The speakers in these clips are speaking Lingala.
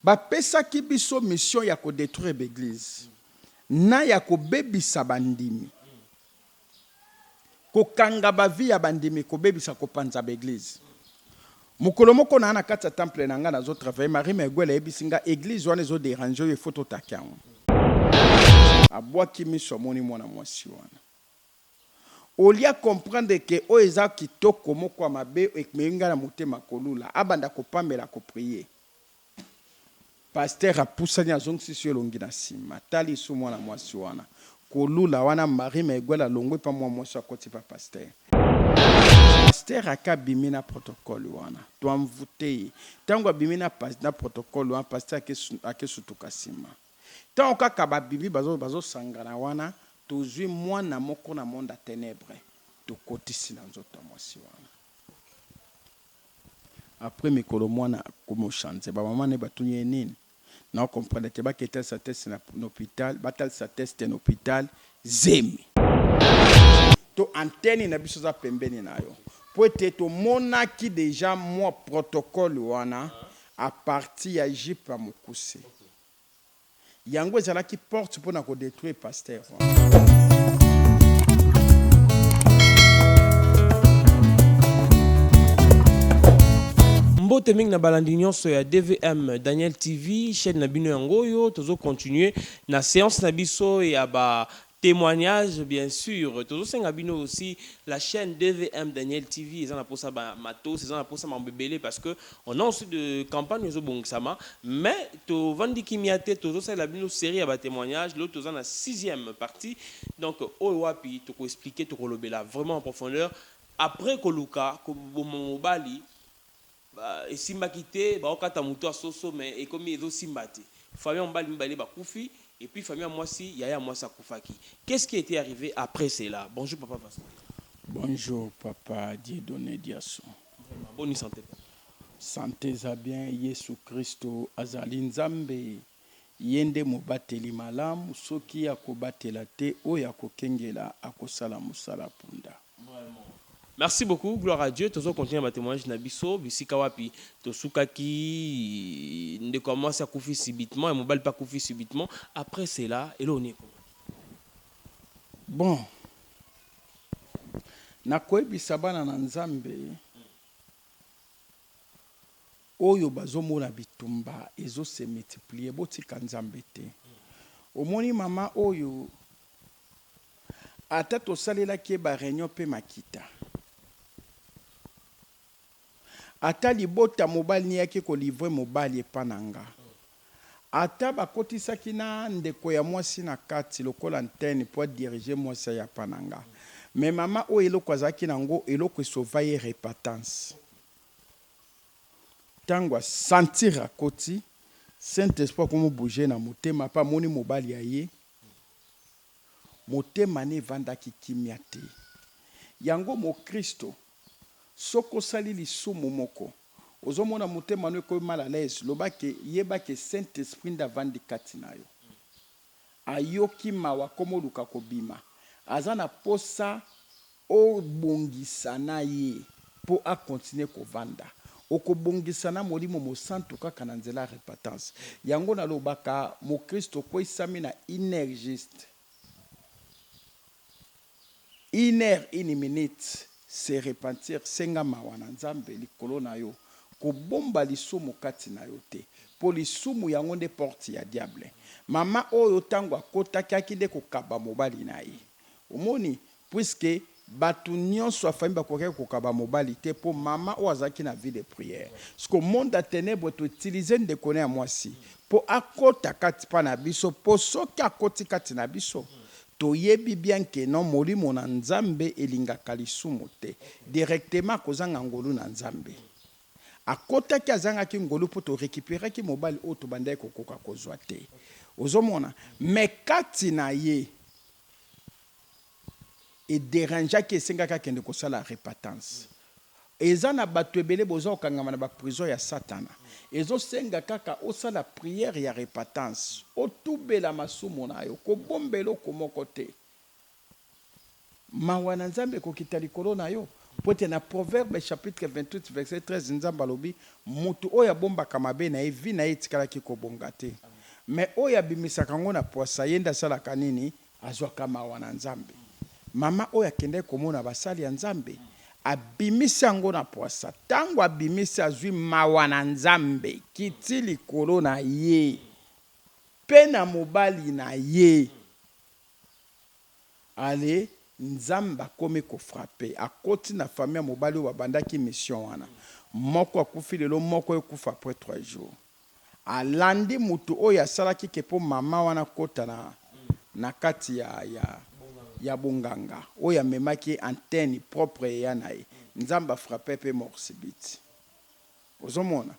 Bapesaki biso mission ya ko detruire ba eglises na ya kobebisa ba ndimi, kokanga ba vie ya ba ndimi, kobebisa, kopanza ba eglises. Mokolo moko naa na kati ya temple na nga nazo travailler, Marie Merguel ayebisi nga eglise wana ezo deranger yo il faut totake yango. Abwaki miso amoni mwana mwasi wana. Au lieu a comprendre que oyo eza kitoko moko ya mabe ekmemi nga na motema kolula, abanda kopamela ko prier. Pasteur apusani azongisi elongi na sima atali lisusu mwana mwasi wana kolula wana Marie Maiguel alongwe pa mwa mwasi akoti pa pasteur. Pasteur ake abimi na protocole wana to envoute ye tango abimi na na protocole wana pasteur ake ake sutuka sima tango kaka babimi bazo bazo sangana wana tozui mwana moko na monde ya tenebre tokotisi na nzoto ya mwasi wana. Après mikolo mwana akomi o change ba maman naye batuni ye nini nao comprendre te bake talisa test na hopital batalisa test na hopital zemi. To antenne na biso eza pembeni na yo po ete tomonaki dejà mua protocole wana à partir ya jupe ya mukuse. Yango ezalaki porte pona ko detruire pasteur wana. Mbote mingi na balandi nyonso ya DVM Daniel TV, chaîne na bino yango oyo tozo continuer na séance na biso ya ba Temoignage bien sur tozo senga bino aussi la chaine DVM Daniel TV eza na posa ba matos eza na posa mambo ebele parce que on a aussi de campagne ezo bongisama mais to vandi kimia te tozo salela bino serie ya ba temoignage lelo toza na sixième partie donc oyo wapi toko expliquer toko lobela vraiment en profondeur après koluka koboma mobali Esimbaki te, bao kata mutu ya soso mais ekomi ezo simba te. Famille ya mobali mibale ba kufi et puis famille ya mwasi yaya ya mwasi akufaki. Qu'est ce qui etait arrive après cela? Bonjour papa Vasco. Bonjour papa Dieudonne Diaso. Vraiment boni sante papa? Sante eza bien yesu christo azali nzambe ye nde mobateli malamu soki ye akobatela te oyo akokengela akosala mosala punda. Vraiment. Merci beaucoup gloire à Dieu tozo continuer ba temoignage na biso bisika wapi tosukaki ndeko ya mwasi akufi subitement ya mobali pe akufi subitement après cela eloko nini ekomaki? Bon nakoyebisa bana na nzambe oyo bazomona bitumba ezo se multiplier botika nzambe te omoni mama oyo Ata tosalelaki ye ba reunion pe makita. Ata libota mobali neyaki ko livrer mobali epa na nga. Ata bakotisaki na ndeko ya mwasi na kati lokola antenne po a diriger mwasi aya pa na nga. Mais mama oyo eloko azalaki na ngo eloko e sauva ye repatance. Tango a sentir akoti, Saint Esprit akomi bouger na motema pe amoni mobali aye. Motema ne evandaki kimia te. Yango mokristo soki osali lisumu moko ozo mona motema no ekomi mal à l'aise loba ke yeba ke saint esprit nde avandi kati na yo ayoki mawa akomi oluka kobima aza na posa Obongisa na ye po a continuer kovanda. Okobongisa na Molimo Mosantu kaka na nzela ya repentance. Yango nalobaka mokristo okweyisami na une heure juste, une heure une minute se repentir, senga mawa na Nzambe likolo na yo. Kobomba lisumu kati na yo te, po lisumu yango nde porte ya diable. Mama oyo tango akotaki ayaki nde kokaba mobali na ye. Omoni? Puisque batu nionso ya famille bakokaki kokaba mobali te po mama oyo azalaki na vie de prière. Sikoyo monde ya tenèbres to utiliser ndeko na ya mwasi po akota kati pa na biso po soki akoti kati na biso toyebi bien que non molimo na Nzambe elingaka lisumu te directement akozanga ngolu na Nzambe. Akotaki azangaki ngolu po to recuperaki mobali oyo tobandaki kokoka kozua te. Ozomona? Mais kati na ye. E derangeaki esengaki akende kosala repatance. Eza na batu ebele boza kokangama na ba prison ya satana. Ezo senga kaka osala prière ya repatance, otubela masumu na yo, kobomba eloko moko te. Mawa na Nzambe ekokita likolo na yo. Mpo ete na Proverbe chapitre 28 verset 13 Nzambe alobi mutu oyo abombaka mabe na ye vie na ye etikalaki kobonga te. Mais oyo abimisaka yango na pwasa ye nde asalaka nini? Azwaka mawa na Nzambe. Mama oyo akendaki komona basali ya Nzambe abimisi yango na pwasa. Tango abimisi azwi mawa na Nzambe kiti likolo na ye pe na mobali na ye. Allez Nzambe akomi ko frapper akoti na famille ya mobali oyo babandaki mission wana moko akufi lelo moko ekufa après 3 jours alandi mutu oyo asalaki ke po maman wana akota na na kati ya ya ya bonganga oyo amemaki ye antenne propre eya na ye Nzambe a frapper pe mort subite. Ozo mona?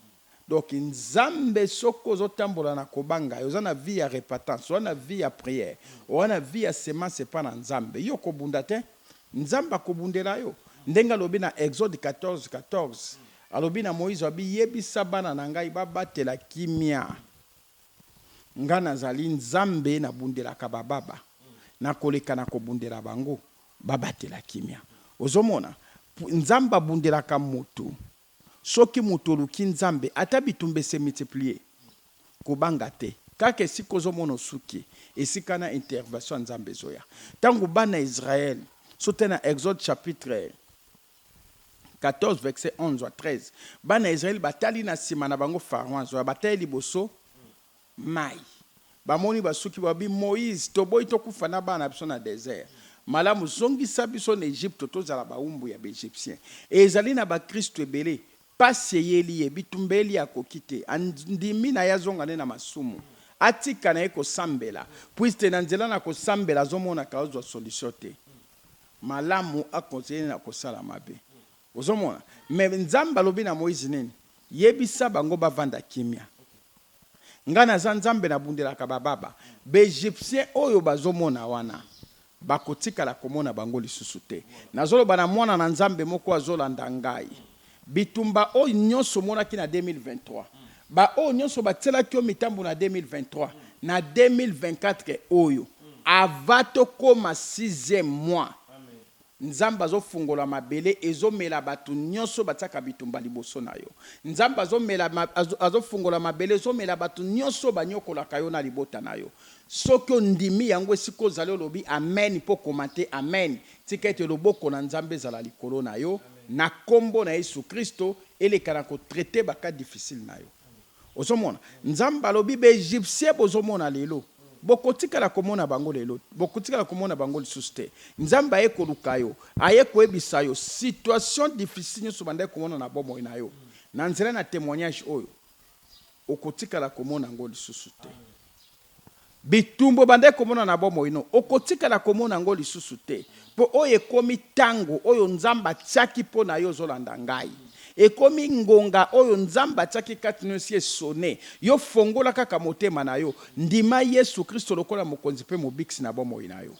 Donc Nzambe soki ozo tambola na kobanga ye, oza na vie ya repatance, oza na vie ya prière, oza na vie ya semence epa na Nzambe, yo okobunda te. Nzambe akobundela yo. Ndenge alobi na Exode 14, 14, alobi na Moïse, alobi, yebisa bana na ngai babatela kimia. Nga nazali Nzambe nabundelaka ba baba, nakoleka na kobundela bango, babatela kimia. Ozo mona? Nzambe abundelaka mutu. Soki mutu oluki Nzambe ata bitumba ese multiplier kobanga te kaka esika ozo mona osuki esika na intervention ya Nzambe ezoya. Tango bana Israël sote na Exode chapitre 14 verset 11 à 13 bana Israël batali na sima na bango Pharaon azoya batali liboso mayi. Bamoni basuki balobi, Moize, toboyi tokufa na bana na biso na desert. Malamu zongisa biso na Egypto tozala bawumbu ya ba-Egyptiens. Ezali na bakristu ebele, pasi eyeli ye, bitumba eyeli ye akoki te. Andimi na ye azonga nde na masumu. Atika na ye kosambela, puisque na nzela na kosambela azomonaka azwa solution te. Malamu a continuer na kosala mabe. Ozomona? Mais Nzambe alobi na Moize nini? Yebisa bango bavanda kimia. Nga naza Nzambe na bundelaka ba baba. Ba Egyptiens oyo bazo mona wana bako tikala komona bango lisusu te. Nazo loba na mwana na Nzambe moko azo landa ngayi. Bitumba oyo nionso omonaki na 2023, ba oyo nionso ba tielaki yo mitambu na 2023, na 2024 oyo avant tokoma sixième mois, Nzambe azo fungola mabele ezo mela batu nioso batiaka bitumba liboso na yo. Nzambe azo mela azo fungola mabele ezo mela batu nioso baniokolaka yo na libota na yo. Soki ondimi yango esika ozali olobi amen po commente amen tika ete loboko na Nzambe ezala likolo na yo na kombo na Yesu Christo eleka na ko traiter ba cas difficile na yo. Ozo mona? Nzambe alobi ba Egyptiens bozo mona lelo, bokotikala komona bango lelo, bokotikala komona bango lisusu te. Nzambe aye koluka yo, aye koyebisa yo situation difficile nionso obandaki komona na bomoi na yo, na nzela na temoignage oyo, okotikala komona yango lisusu te. Bitumba obandaki komona na bomoi no, okotikala komona yango lisusu te, mpo oyo ekomi ntango oyo Nzambe atiaki mpo na yo. Ozolanda ngai? Ekomi ngonga oyo Nzambe atiaki kati na yo, esi esone. Yo fongola kaka motema na yo, ndima Yesu Kristo lokola Mokonzi mpe Mobikisi na bomoi na yo,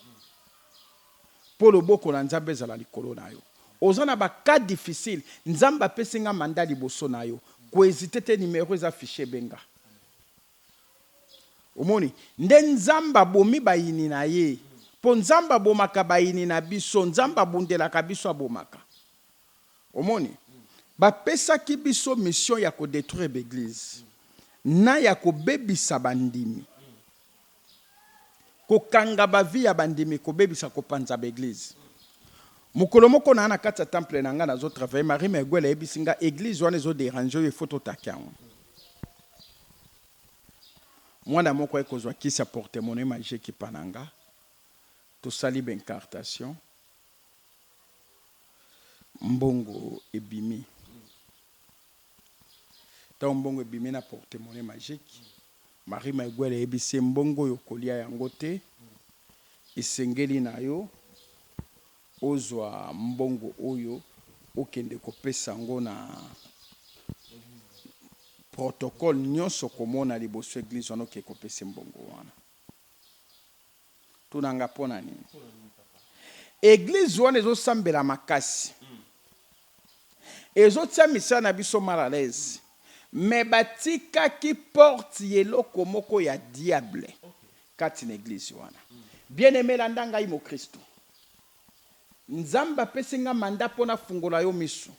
mpo loboko na Nzambe ezala likolo na yo. Oza na ba cas difficile, Nzambe apesi nga mandat liboso na yo. Ko hesiter te, numero eza affiche, benga. Omoni? Nde Nzambe abomi bayini na ye. Mpo Nzambe abomaka bayini na biso. Nzambe abundelaka biso, abomaka. Omoni? Bapesaki biso mission ya ko detruire ba eglises, na ya kobebisa bandimi. Kokanga ba vie ya bandimi, kobebisa, kopanza ba eglises. Mokolo moko naa na kati ya temple na nga nazo travailler, Marie Merguel ayebisi nga eglise wana ezo deranger yo, il faut totake yango. Mwana moko aye kozwa kisi ya porte-monnaie magique epa na nga, tosali ba incartation, mbongo ebimi. Tango mbongo ebimi na porte-monnaie magique, Marie Maiguel ayebisi ye mbongo oyo okolia yango te, esengeli na yo ozwa mbongo oyo okende kopesa yango na protocole nionso okomona liboso eglise wana okende kopesa mbongo wana. Tuna nga pona nini? Eglise wana ezo sambela makasi. Ezo tia misala na biso mal à l'aise. Mais batikaki porte ya eloko moko ya diable kati na eglise wana. Bien aime landa ngai mokristu. Nzambe apesi nga mandat mpo nafungola yo miso.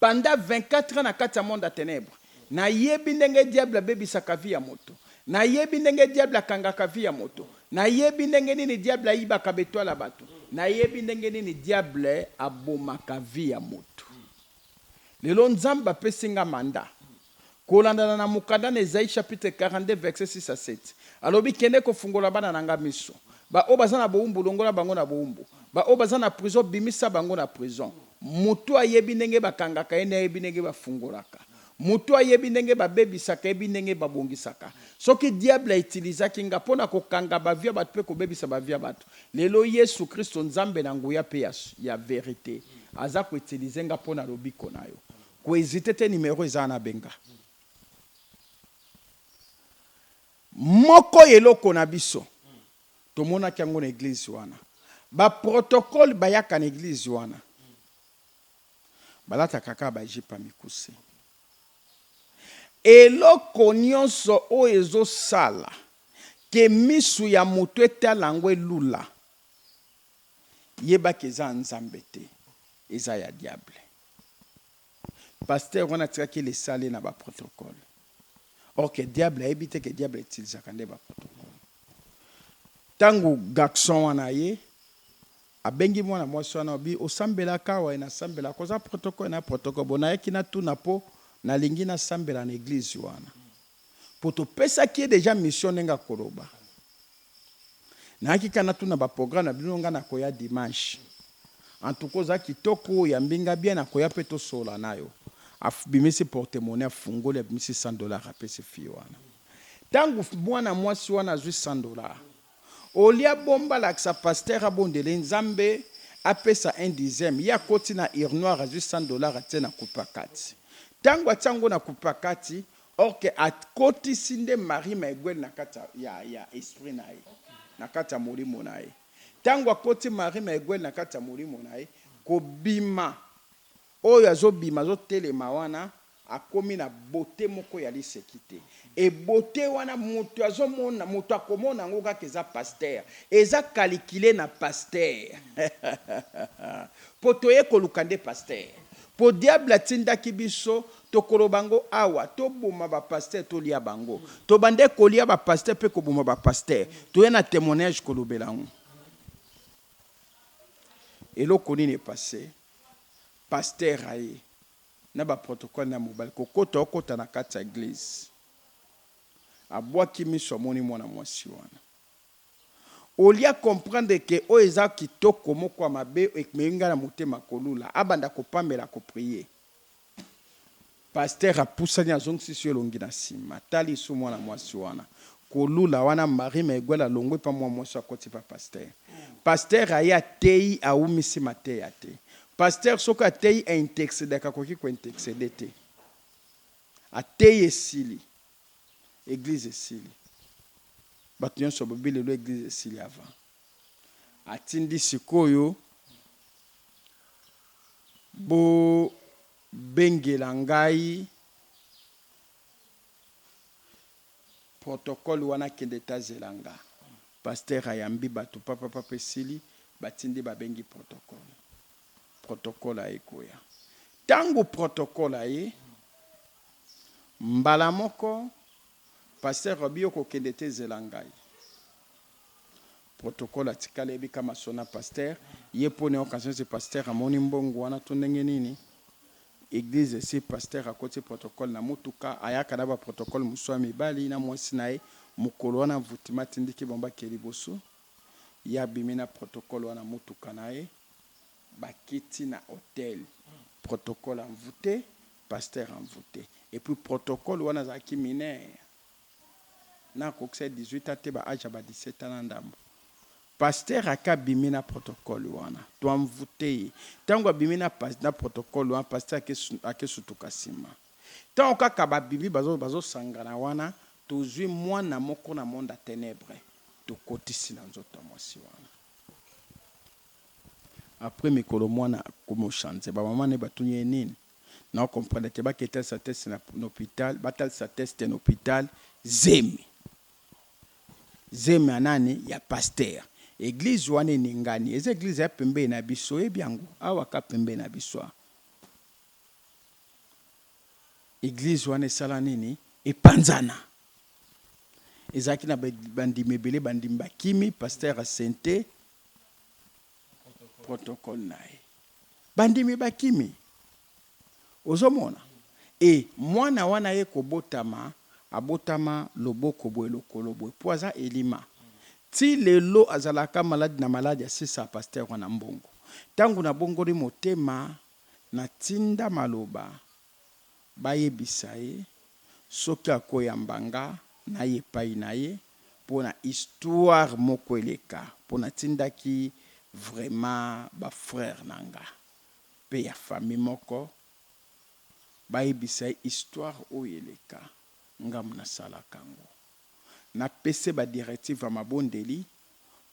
Pendant 24 ans na kati ya monde ya tenèbres, nayebi ndenge diable abebisaka vie ya moto. Nayebi ndenge diable akangaka vie ya moto. Nayebi ndenge nini diable ayibaka ba etoiles ya bato. Nayebi ndenge nini diable abomaka vie ya moto. Lelo Nzambe apesi nga mandat kolandana na mokanda na Esaïe chapitre 42 verset 6 à 7. Alobi kende kofungola bana na nga miso. Ba oyo baza na bowumbu longola bango na bowumbu. Ba oyo baza na prison bimisa bango na prison. Mutu ayebi ndenge bakangaka ye nde ayebi ndenge bafungolaka. Mutu ayebi ndenge babebisaka ayebi ndenge babongisaka. Soki diable a utilisaki nga pona kokanga ba vie ya batu pe kobebisa ba vie ya batu, lelo Yesu Christo Nzambe na nguya pe ya verite aza ko utiliser nga pona lobiko na yo. Ko hesiter te numero eza wana benga. Moko ya eloko na biso tomonaki yango na eglise wana ba protocole bayaka na eglise wana balataka kaka ba jupe ya mikuse. Eloko nionso oyo ezo sala ke misu ya mutu etala yango elula yeba ke eza ya Nzambe te eza ya diable. Pasteur wana atikaki lesale na ba protocole or que diable ayebi te que diable a utilisaka nde ba protocole. Tangu garçon wana aye abengi mwana mwasi wana alobi osambelaka awa ye nasambelaka oza protocole na protocole bon nayaki natuna po nalingi nasambela na eglise wana po topesaki ye dejà mission ndenge akoloba Nayaki kaka natuna ba programme na bino nga nakoya dimanche en tout cas oza kitoko oyambi nga bien nakoya pe tosolola nayo abimisi porte monnaie afungoli abimisi 100 dollars apesi fille wana tangu mwana mwasi wana azui 100 dollars au lieu abomba alakisa pasteur abondela ye nzambe apesa un dixième ye akoti na urnoir azui 100 dollars atie na kupa kati tangu atie yango na kupa kati Or que akotisi nde Marie Maiguel na kati ya ya esprit na ye, na kati ya molimo na ye. Tango akoti Marie Maiguel na kati ya molimo na ye, kobima oyo azo bima, azo telema wana, akomi na beaute moko ya liseki te. Et beaute wana mutu azo mona, mutu akomona yango kaka eza pasteur. Eza calculer na pasteur. Po toye koluka nde pasteur. Po diable atindaki biso Tokoloba ngo awa toboma ba pasteur tolia bango tobande kolia ba pasteur pe koboma ba pasteur toya na temoignage kolobela ngo eloko nini epasse pasteur aye na ba protocole na mobali kokota okota na kati ya eglise abuaki misu amoni mwana mwasi wana Au lieu a comprendre que oyo eza kitoko moko ya mabe ekmemi nga na motema kolula abanda kopamela ko prier. Pasteur apusani azongisisi yo elongi na sima atali lisusu mwana mwasi wana kolula wana Marie Maiguel alongwe pa mwa mwasi akoti pa pasteur. Pasteur aye ateyi awumisi mateya te. Pasteur soki ateyi a intercedaka akoki ko interceder te. Ateyi esili. Eglise esili batu nionso balobi lelo eglise esili avant atindi sikoyo bo bengela ngai protocole wana akende te azela nga pasteur ayambi batu papapapa esili batindi babengi protocole protocole aye koya tangu protocole aye Mbala moko pasteur alobi yo kokende te zela ngai. Protocole atikali ayebi kama sona pasteur ye po na occasion esi pasteur amoni mbongo wana to ndenge nini eglise esi pasteur akoti protocole na mutuka ayaka na ba protocole mosusu ya mibali na mwasi na ye mokolo wana mvutima atindiki bango bakende liboso ye abimi na protocole wana mutuka na ye bakiti na hotel protocole envoute Pasteur envoute et puis protocole wana azalaki mineur na akokisaki 18 ans te ba age ya ba 17 ans na ndambu. Pasteur ake abimi na protocole wana to envoute ye tangu abimi na na protocole wana pasteur ake ake sutuka sima tango kaka ba bimi bazo bazo sangana wana tozui mwana moko na monde ya tenebre tokotisi na nzoto ya mwasi wana. Après mikolo mwana akomi o change ba maman naye batuni ye nini nao comprendre te bake talisa test na hopital batalisa test na hopital zemi zemi ya nani ya pasteur. Eglise wana eningani, eza eglise ya pembeni na biso, oyebi yango awa ka pembeni na biso awa. Eglise wana esala nini? Epanzana. Ezalaki na bandimi ebele, bandimi bakimi, pasteur asente protocole na ye. Bandimi bakimi. Ozomona? Et mwana wana aye kobotama, abotama loboko boye lokolo boye po aza elima. Ti lelo azalaka malade na malade asisa pasteur wana mbongo. Tango nabongoli motema, natinda maloba bayebisa ye soki akoyamba nga naya epayi na ye pona histoire moko eleka po natindaki vraiment ba frères na nga pe ya famille moko bayebisa ye histoire oyo eleka ngamu nasalaka ngo napese ba directives ya mabondeli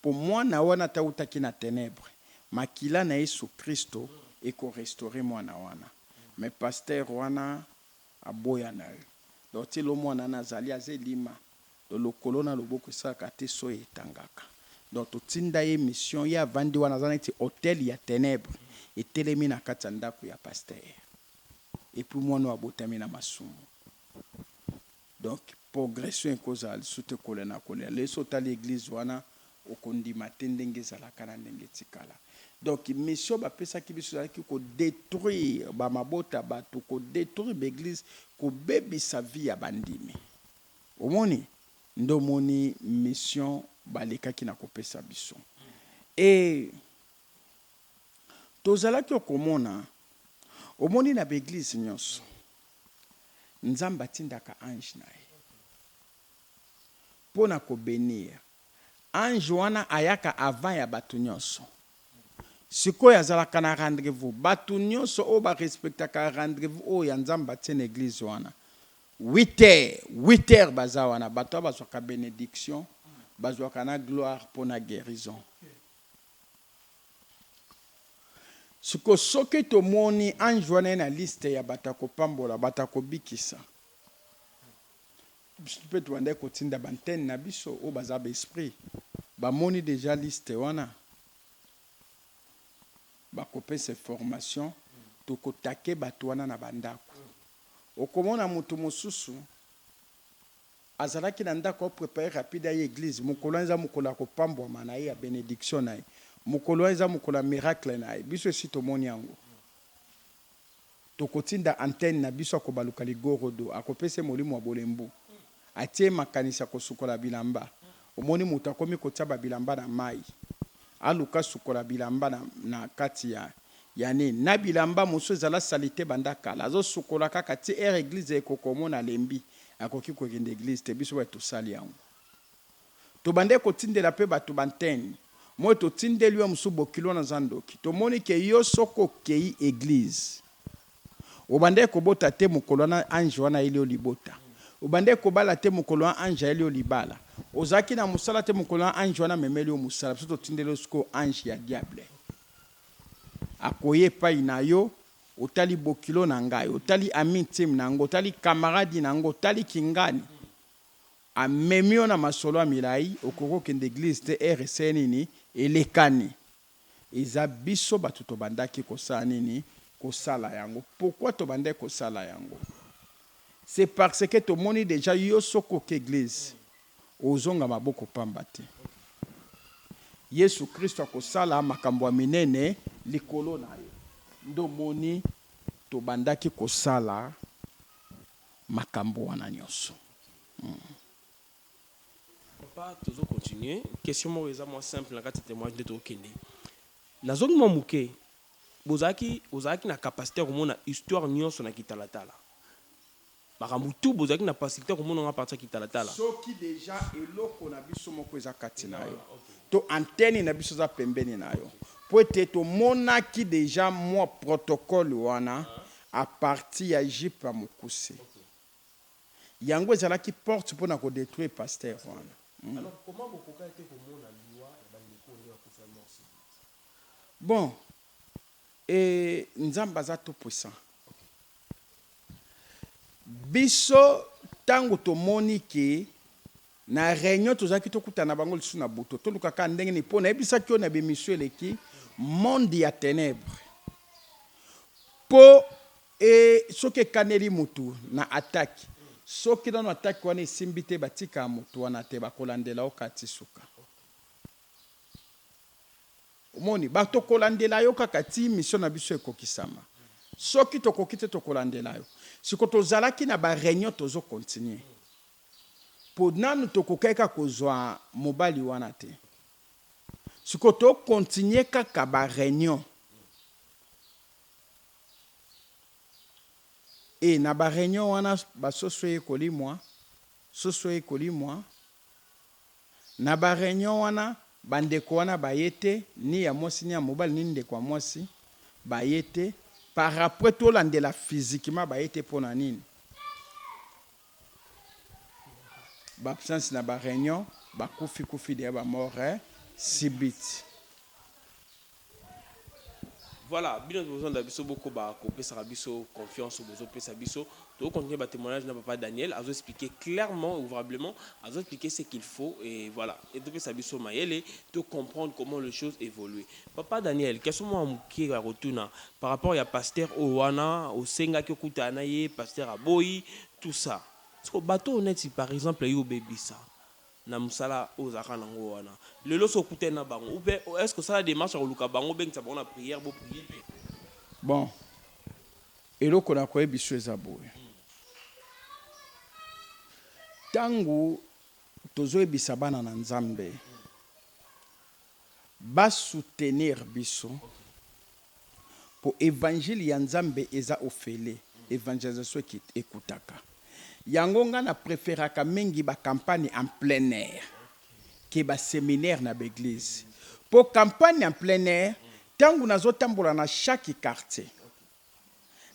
po mwana wana ata awutaki na tenèbres makila na yesu christo eko restaurer mwana wana mais pasteur wana aboya nayo donc ti lelo mwana wana azali aza elima donc lokolo na loboko esalaka te soyi etangaka donc totinda ye mission ye avandi wana aza neti hotel ya tenèbres etelemi na kati ya ndaku ya pasteur et puis mwana oyo abotami na masumu. Donc progression ekozala lisusu te kolela na kolela. Lelo soki otali eglise wana okondima te ndenge ezalaka na ndenge etikala. Donc mission bapesaki biso ezalaki ko detruire ba mabota batu, ko detruire ba eglise, kobebisa vie ya bandimi. Omoni? Nde omoni mission balekaki na kopesa biso. Et tozalaki okomona, omoni na ba eglise nionso, Nzambe atindaka ange na ye po na ko benir. Ange wana ayaka avant ya batu nionso. Sikoyo azalaka na rendrez-vous. Batu nionso oyo ba respectaka rendrez-vous oyo ya Nzambe atie na eglise wana, huit heures, huit heures baza wana. Batu wana bazwaka benediction, bazwaka na gloire po na guerison. Sikoyo soki tomoni ange wana ye na liste ya bato ya kopambola, bato ya kobikisa, biso mpe tobandaki kotinda ba antenne na biso oyo baza ba esprit, bamoni dejà liste wana, bakopesa information, tokotake bato wana na ba ndako. Okomona moto mosusu Azalaki na ndako a preparer rapide aya eglise mokolo wana eza mokolo ya kopambwama na ye ya benediction na ye mokolo wana eza mokolo ya miracle na ye biso esi tomoni yango tokotinda antenne na biso akobaluka ligorodo akopesa ye molimo ya bolembu atie ye makanisi ya kosukola bilamba omoni moto akomi kotia ba bilamba na mayi aluka asukola bilamba na, na kati ya ya nini na bilamba mosusu ezala salite banda kala azosukola kaka ti heure eglise ekoka omona alembi Akoki kokende eglise te biso batu tosali yango tobandaki kotindela pe batu ba antenne moi totindeli yo mosusu bokilo wana aza ndoki tomoni ke yo soki okeyi eglise obandaki kobota te mokolo wana ange wana ayeli yo libota obandaki kobala te mokolo wana ange ayeli yo libala ozalaki na mosala te mokolo wana ange wana amemeli yo mosala biso totindeli yo sikoyo ange ya diable akoya epai na yo Otali bokilo na ngai, otali ami intime na nga, otali camarade na nga, otali kingani amemi yo na masolo ya milayi, okoki kokende eglise te, heure esali nini? Elekani. Eza biso batu tobandaki kosala nini? Kosala yango. Pourquoi tobandaki kosala yango? C'est parce que tomoni dejà yo soki oke eglise, ozonga maboko pamba te. Yesu Kristo akosala makambo ya minene likolo na yo. Nde omoni tobandaki kosala makambo wana nyonso. Papa tozo continuer question moko eza mwa simple na kati ya temoignage nde tokende nazongi mwa moke bozalaki ozalaki na capacite ya komona histoire nyonso na kitalatala Makambo tout bozalaki na facilite ya komona nga partir ya kitalatala. Soki dejà eloko na biso moko eza kati na yo to antenne na biso eza pembeni na yo po ete tomonaki dejà mua protocole wana à partir ya jupe ya mokuse yango ezalaki porte pona ko detruire pasteur wana. Alors comment bokokaki te komona liwa ya ba ndeko oyo nde bakufa mort subite? Bon et Nzambe aza tout puissant. Biso tango tomoni ke. Na reunion tozalaki tokutana na bango lisusu na butu, toluka kaka ndenge nini mpo nayebisaki yo na ba emission eleki, monde ya tenèbres mpo e soki ekaneli mutu na attaque, soki nanu attaque wana esimbi te batikaka mutu wana te, bakolandela yo kaka ti suka. Omoni, ba tokolandela yo kaka ti mission na biso ekokisama. Soki tokoki te tokolandela yo. Siko tozalaki na ba reunion tozo continuer. Po nanu tokokaki kaka kozua mobali wana te. Sikoyo to continuer kaka ba reunion. Et na ba reunion wana ba soso eye kolimua, soso eye kolimua. Na ba reunion wana ba ndeko wana baye te, ni ya mwasi ni ya mobali ni ndeko ya mwasi baye te. Par après tolandela physiquement baye te pona nini? Ba absence na ba reunion ba kufi kufi dejà ba mort subite. Voilà bino bozolanda biso bokoba kopesaka biso confiance oyo bozopesa biso tozo continuer ba témoignage na papa Daniel azo expliquer clairement ouvrablement azo expliquer ce qu'il faut et voilà ezopesa biso mayele to comprendre comment les choses évoluent papa Daniel question moko ya moke ya kotuna par rapport ya pasteur oyo wana osengaki okutana na ye pasteur aboyi tout ça siko bato oyo neti par exemple yo obebisa na musala oyo ozalaka na ngo wana lelo soki okutani na bango ou bien est ce que osala demarche ya koluka bango obengisa bango na prière bo prier pe? Bon eloko na koyebiso eza boye tangu tozoyebisa bana na nzambe ba soutenir biso po evangile ya nzambe eza ofele evangelisation ekutaka yango nga na preferaka mingi ba campagne en plein air que ba seminaire na ba eglise po campagne en plein air tangu nazo tambola na chaque quartier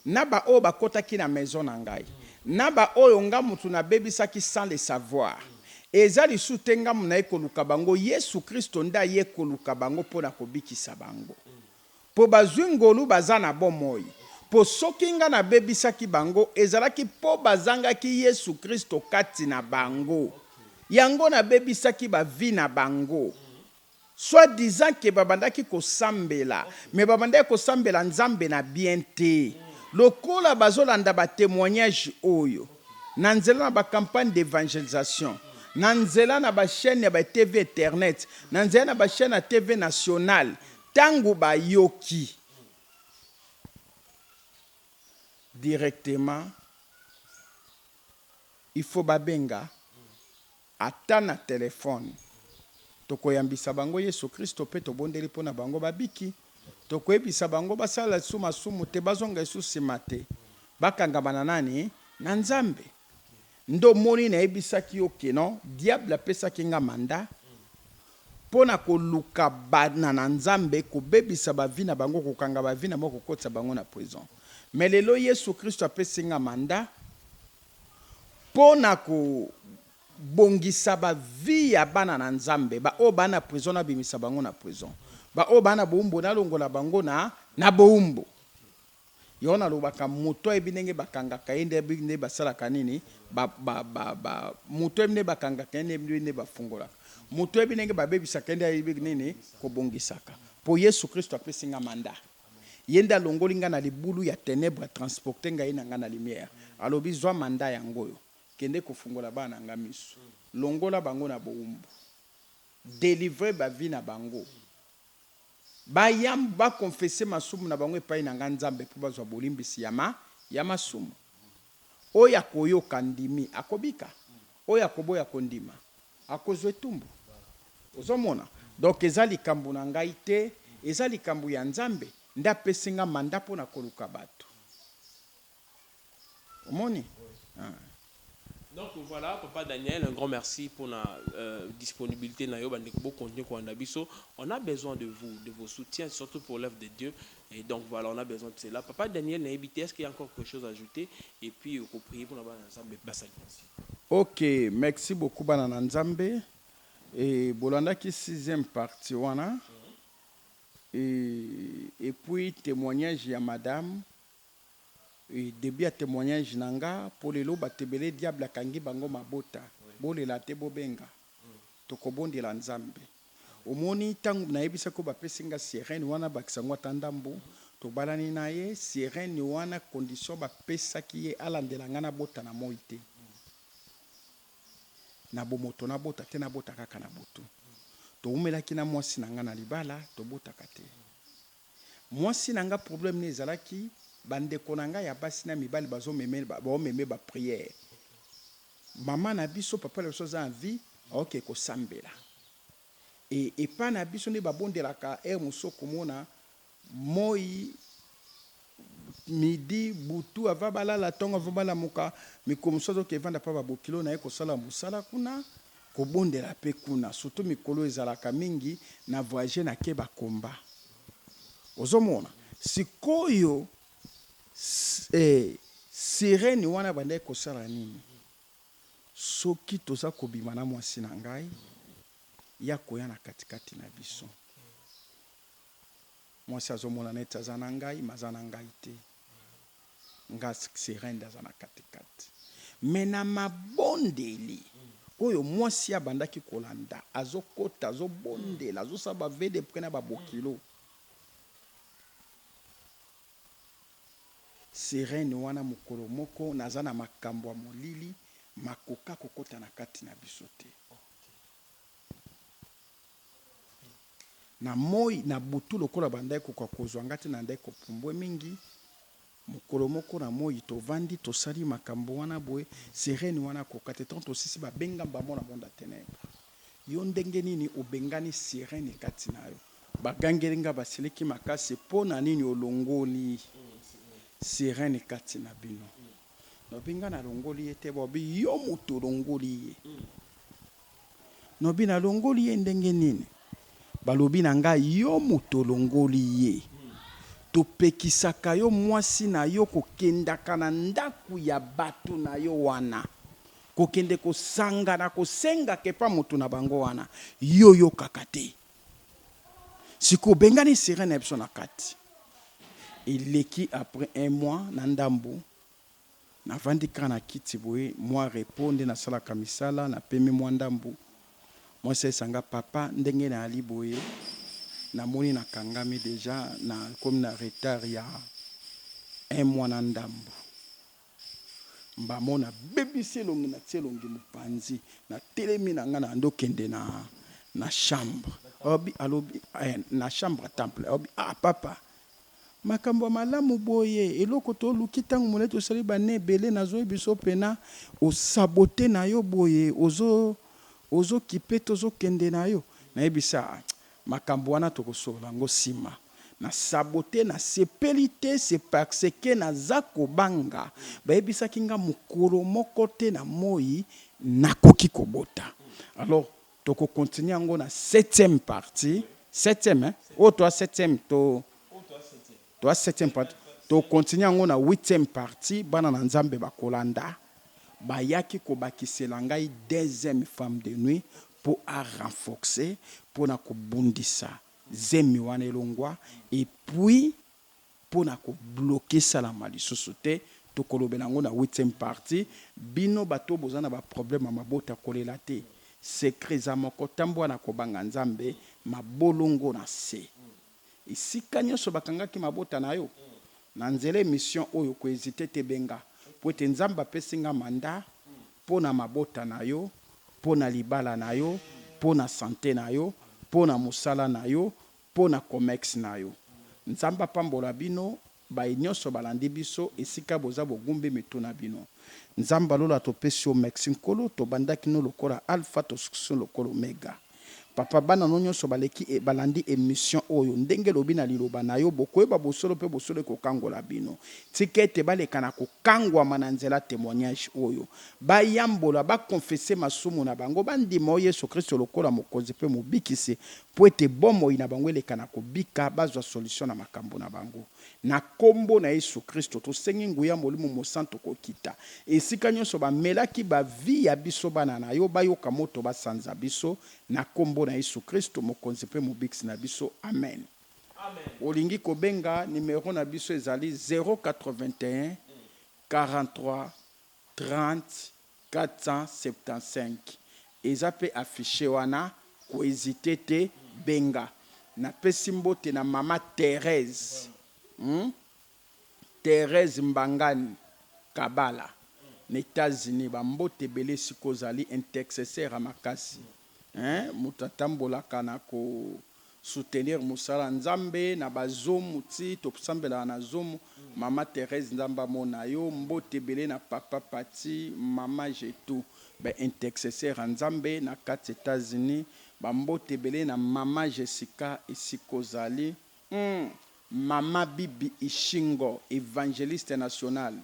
na ba oyo bakotaki na maison na ngai, na ba oyo nga mutu na bebisaki sans le savoir, eza lisusu te nga munaye koluka bango, Yesu Christo nde aye koluka bango pona kobikisa bango. Po bazui ngolu baza na bomoi. Po soki nga na bebisaki bango, ezalaki po bazangaki Yesu Christo kati na bango. Yango na bebisaki ba vie na bango. Soit disant que babandaki kosambela mais babandaki kosambela Nzambe na bien te. Lokola bazolanda ba temoignages oyo na nzela na ba campagnes d'evangelisation, na nzela na ba chaines ya ba TV eternet, na nzela na ba chaines ya TV nationale, tango bayoki directement il faut babenga Ata na telephone. Tokoyambisa bango Yesu Kristo mpe tobondeli mpo na bango babiki. Tokoyebisa bango basala lisusu masumu te, bazonga lisusu sima te. Bakangama na nani? Na Nzambe. Nde omoni nayebisaki yo que non, diable apesaki nga mandat mpo na koluka bana na Nzambe, kobebisa ba vie na bango, kokanga ba vie na bango, kokotisa bango na prison. Mais lelo Yesu Kristo apesi nga mandat mpo na ko bongisa ba vie ya bana na Nzambe, ba oyo ba na prison na bimisa bango na prison, ba oyo ba na bowumbu na longola bango na na bowumbu. Yango na lobaka moto ayebi ndenge ba kangaka ye nde ayebi ndenge ba salaka nini ba ba ba ba moto ayebi ndenge ba kangaka ye nde ayebi ndenge ba fungolaka moto ayebi ndenge ba bebisaka ye nde ayebi nini kobongisaka po Yesu Christo apesi nga mandat. Ye nde alongoli nga na libulu ya tenebre a transporter ngayi na nga na lumière. Alobi zwa mandat yango oyo kende kofungola bana na nga misu. Longola bango na bowumbu. Delivrer ba vie na bango. Ba yam ba confesser masumu na bango epayi na nga Nzambe po bazwa bolimbisi ya ma ya masumu. Oyo akoyoka andimi akobika. Oyo akoboya kondima akozwa etumbu. Ozo mona? Donc eza likambu na ngai te, eza likambu ya Nzambe nde apesi nga mandat pona koluka batu. Omoni? Ah. Donc voilà papa Daniel un grand merci pona disponibilite na yo ba ndeko bo continuer kolanda biso on a besoin de vous de vos soutiens surtout pour l'oeuvre de Dieu et donc voilà on a besoin de cela papa Daniel nayebi te est ce qu'il y a encore quelque chose à ajouter et puis oko prier pona bana Nzambe basali merci. Ok merci beaucoup bana na nzambe et bolandaki sixième partie wana et et puis temoignage ya madame et debut ya temoignage na nga po lelo batu ebele diable akangi bango mabota. Bolela te, bobenga. Tokobondela Nzambe. Omoni ntango nayebisaki yo bapesi nga sirène wana, bakisa yango ata ndambo, tobalani na ye, sirène wana condition bapesaki ye alandela nga nabota na moi te. Na bomoto nabota te, nabota kaka na butu. Towumelaki na mwasi na nga na libala, tobotaka te. Mwasi na nga problème ne ezalaki ba ndeko na nga ya basi na mibali bazo meme bao meme ba prière maman na biso papa na biso aza en vie aoke kosambela et epa na biso nde babondelaka heure mosusu okomona moyi midi butu avant balala tongo avant balamuka mikolo mosusu azoke evanda pa ba bokilo na ye kosala mosala kuna kobondela pe kuna surtout mikolo ezalaka mingi na voyage na ke ba combat ozo mona sikoyo eh sirene wana abandaki kosala nini soki toza kobima na mwasi na ngai ye akoya na kati kati na biso mwasi azomona neti aza na ngai mais aza na ngai te nga sirene nde aza na kati kati mais na mabondeli oyo mwasi abandaki kolanda azokota azobondela azosala ba vœux de prière na ba bokilo sirene wana mokolo moko naza na makambo ya molili makoka kokota na kati na biso te. Na moi, na butu lokola bandaki kokoka kozwa ngai te, nandaki kopumbwe mingi. Mokolo moko na moi, tovandi, tosali makambo wana boye, sirene wana akoka te. Tango tosilisi, babenga bango na monde ya tenèbres. Yo ndenge nini obengani sirene kati na yo? Bagangeli ngai, basiliki makasi, Mpo na nini olongoli sirene kati na bino? Nalobi, Ngai nalongoli ye te. Balobi, Yo moto olongoli ye. Nobi nalongoli ye ndenge nini? Balobi na ngai yo moto olongoli ye. Topekisaka yo mwasi na yo kokendaka na ndaku ya batu na yo wana. Kokende kosangana kosengaka epa moto na bango wana. Yo oyokaka te. Sikoyo obengani sirene na biso na kati. Eleki après un mois na ndambu. Navandi kaka na kiti boye mua repos nde nasalaka misala napemi mua ndambu mwasi ayebisa nga papa ndenge nayali boye namoni nakangami dejà nakomi na retard ya un mois na ndambu mbamo nabebisi elongi natie elongi mopanzi natelemi na nga nabandi okende na na chambre alobi alobi na chambre ya temple alobi ah papa Makambo ya malamu boye eloko to luki tango molayi tosali ba annee ebele nazo yebisa yo pena o sabote na yo boye ozo ozo kipe te ozo kende na yo nayebisa makambo wana toko solola yango sima na sabote na sepeli te c'est parce que naza kobanga bayebisaki nga mukolo moko te na moyi nakoki kobota alors Toko continuer yango na septième partie, septième hein? Oyo toa septième to toa septième partie. To continuer yango na huitième partie, bana na Nzambe bakolanda. Bayaki kobakisela ngai deuxième femme de nuit po a renforcer pona kobundisa zemi wana elongwa et puis Pona ko bloquer esalama lisusu te, tokolobela yango na huitième partie, bino batu oyo boza na ba problème ya mabota kolela te, secret eza moko tambola na kobanga Nzambe, mabolongo na se. Esika nionso bakangaki mabota na yo, na nzela emission oyo ko hesiter te benga, po ete Nzambe apesi nga mandat pona mabota na yo, pona libala na yo, pona sante na yo, pona mosala na yo, mpo na comex na yo. Nzambe apambola bino baye nionso balandi biso esika boza bogumbi mitu na bino. Nzambe ya lola topesi yo merci Nkolo tobandaki no lokola alpha tosukisi no lokola omega. Papa bana no nionso baleki balandi emission oyo ndenge elobi na liloba na yo bokoyeba bosolo pe bosolo ekokangola bino. Tika ete baleka na kokangwama na nzela temoignage oyo. Bayambola, ba confesser masumu na bango, bandima yo Yesu Kristo lokola Mokonzi mpe Mobikisi, mpo ete bomoi na bango eleka na kobika, bazwa solution na makambo na bango. Na Kombo na Yesu Kristo, tosengi nguya Molimo Mosantu kokita esika nionso bamelaki ba vie ya biso bana na yo, bayoka moto basanza biso, na Kombo na Yesu Kristo, Mokonzi mpe Mobikisi na biso. Amen. Olingi kobenga, numero na biso ezali 081 43 30. 475 eza pe affiche wana ko hesiter te benga. Napesi mbote na mama Therèse hum Therèse Mbangani Kabala na Etats Unis ba mbote ebele esika ozali intercesseur ya makasi hein moto atambolaka na ko soutenir mosala ya Nzambe na ba zoom ti tosambelaka na zoom mama Therèse Nzambe amona yo mbote ebele na papa Pathy mama Jetou ba intercesseur ya Nzambe na kati Etats Unis ba mbote ebele na mama Jessica esika ozali hum mama Bibi Ishingo evangeliste national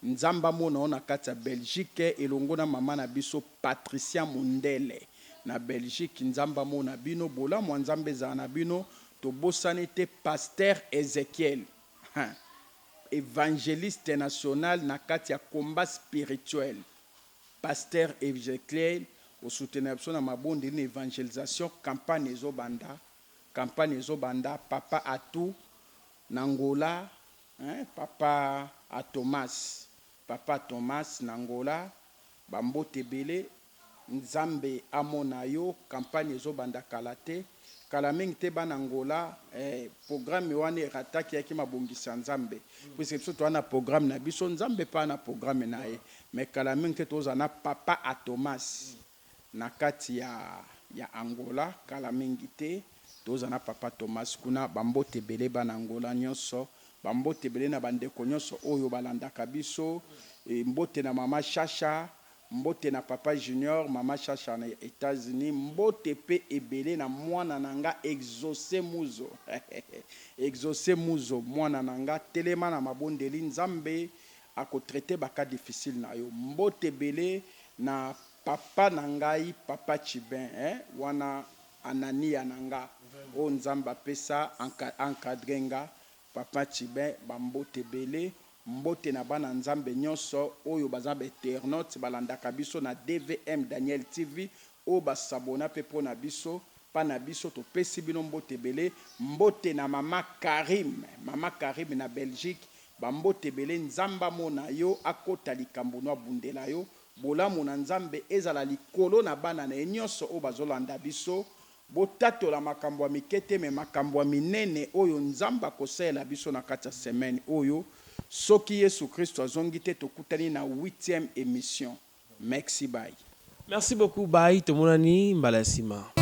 Nzambe amona yo na kati ya Belgique elongo na mama na biso Patricia Mundele na Belgique Nzambe amona bino bolamu ya Nzambe ezala na bino tobosani te Pasteur Ezechiel hein evangeliste national na kati ya combat spirituel Pasteur Ezechiel o soutenaka biso na mabondeli na evangelisation campagne ezo banda campagne ezo banda papa Atou na Angola hein papa Atomas Papa Thomas na Angola ba mbote ebele nzambe amona yo campagne ezo banda kala te kala mingi te bana Angola eh programme wana erataki yaki mabongisi ya nzambe puisque biso toza na programme na biso nzambe pe aza na programme na ye mais kala mingi te tozala na papa Thomas na kati ya ya Angola kala mingi te toza na papa Thomas kuna ba mbote ebele bana Angola nionso ba mbote ebele na ba ndeko nionso oyo balandaka biso mbote na mama Shasha mbote na papa Junior mama Shasha na Etats Unis mbote pe ebele na mwana na nga Exauce Muzo Exauce Muzo mwana na nga telema na mabondeli Nzambe ako traiter ba cas difficile na yo mbote ebele na Papa na ngai papa chibin eh wana anania na nga oyo nzambe apesa encadre nga papa chibin ba mbote ebele mbote na bana nzambe nionso oyo baza ba eternaute balandaka biso na DVM Daniel TV oyo ba s'abonna pe pona biso pa na biso topesi bino mbote ebele mbote na mama Karim mama Karim na Belgique ba mbote ebele nzambe amona yo akota likambo no abundela yo Bolamu na Nzambe ezala likolo na bana na ye nionso oyo bazolanda biso. Botatola makambo ya mike te mais makambo ya minene oyo Nzambe akosalela biso na kati ya semaine oyo. Soki Yesu Christo azongi te tokutani na huitième emission. Mexi bye. Merci beaucoup bye tomonani mbala ya sima.